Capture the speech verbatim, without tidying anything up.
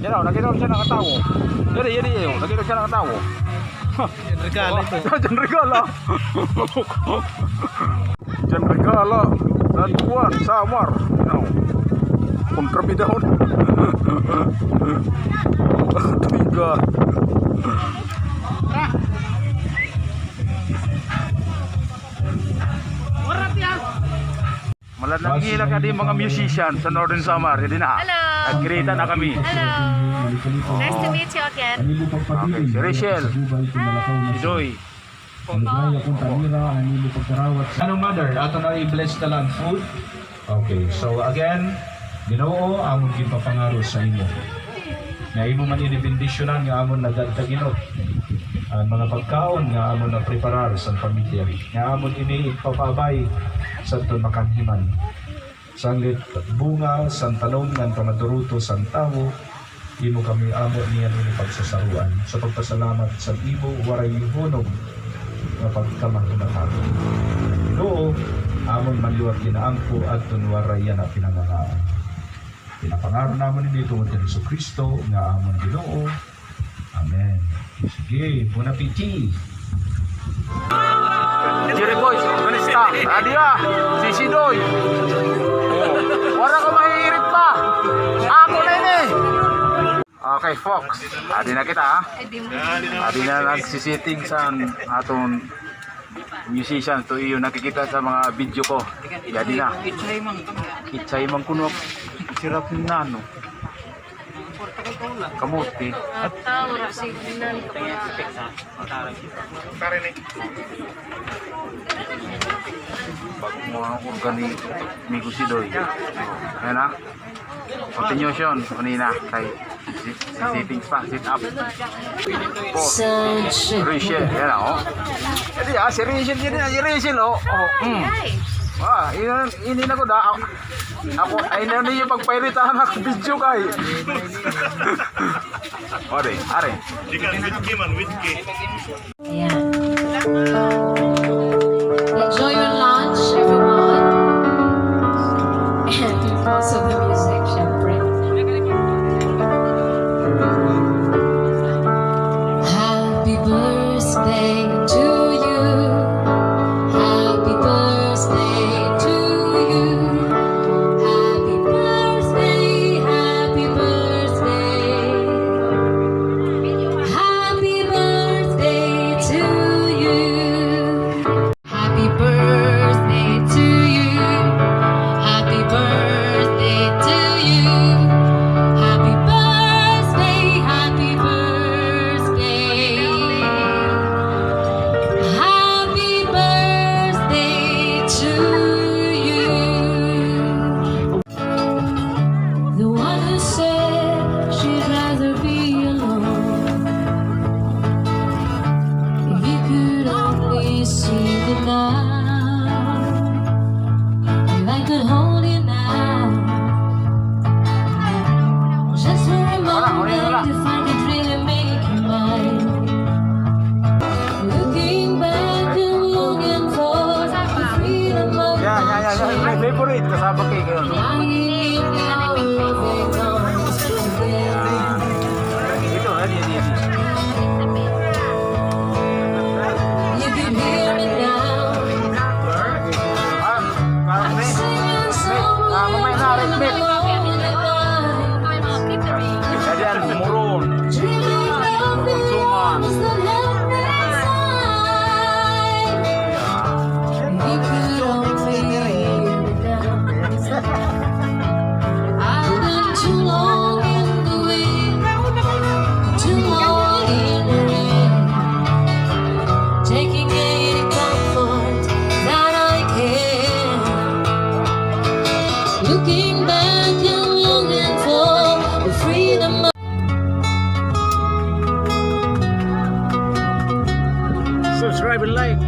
Yan o, nakita ko siya nakatawo. Yari, yari, yari, nakita ko siya nakatawo. Diyan regalo ito. Diyan regalo. Diyan regalo. Sa Tuan, Samar. Yan o. Kontrabidahon. Tiga. Malanang hila kadi mga musician sa Northern Samar, didi na. Hello. Nagkirita na kami. Hello. Nice to meet you again. Okay, si Rachel. Si Joy. Ano, mother, aton na i-bless na la an food. Okay, so again, Ginoo, amon ginpapangaro sa imo nga imo man ini bendisyonan nga amon nadagdaginot an mga pagkaon nga amon napreparar san pamilya, nga amon ini igpapaabay sadton makanhi man. Sanglit bunga san tanom ngan pamaduruto san tawo, imo kami amo niyan ini pagsasaroan. Sa pagpasalamat san imo waray hunong nga pagkamahimatagon. Ginoo, amon man liwat ginaampo adton waray yana pinangangaan. Pinapangaro namon ini tungod kan Jesu-Cristo nga amon Ginoo. Amen. Sige, bon appetit. Jerry Boy, organista. Adi, ah. Si Sidoy. Oh. Wala ka mahihirit pa. Ako na ini. Okay, folks. Adi na kita, ha? Adi na nagsi-setting san aton musician to iyo nakikita sa mga video ko. Adi na. Ichay man kuno. Sirap na, no? Kamote. At taura, signan ka pa. Bag-o mga organi, amigo si Doy. Ayan, ha. Continuation, kanina, kay si-, si-, settings pa, set up. Boss, Rachel, yan, oh. Adi, ah, si Rachel, yan, si Rachel, oh. Oh, mm. Ah, ini, ini na ko, da, ako, ay, na niyo pagpairitahan ako, video kay. Adi, ari. Di ka, witke man, witke. Ayan. Enjoy your lunch, everyone. And also the music, syempre. Happy birthday to you. Happy birthday to you. Happy birthday, happy birthday. Happy birthday to you. Happy birthday to you. Happy birthday to you. Happy birthday, happy birthday. Happy birthday to you. The one who said she'd rather be alone. If you could only see me now, if I could hold you now, just for a moment, if I could really make you mine. Looking back and longing for the freedom of my childhood. Yeah, yeah, yeah, yeah. My favorite, kasama kay, ano. Ito, ano, ano, ano. You can hear me now. Ah, ah, may, may, ah, mamaya na, rin, may. Kaya diyan, Moron. Moron Suman. I've been too long in the wind, too long in the rain, taking any comfort that I can. Looking back and longing for the freedom of Subscribe and like.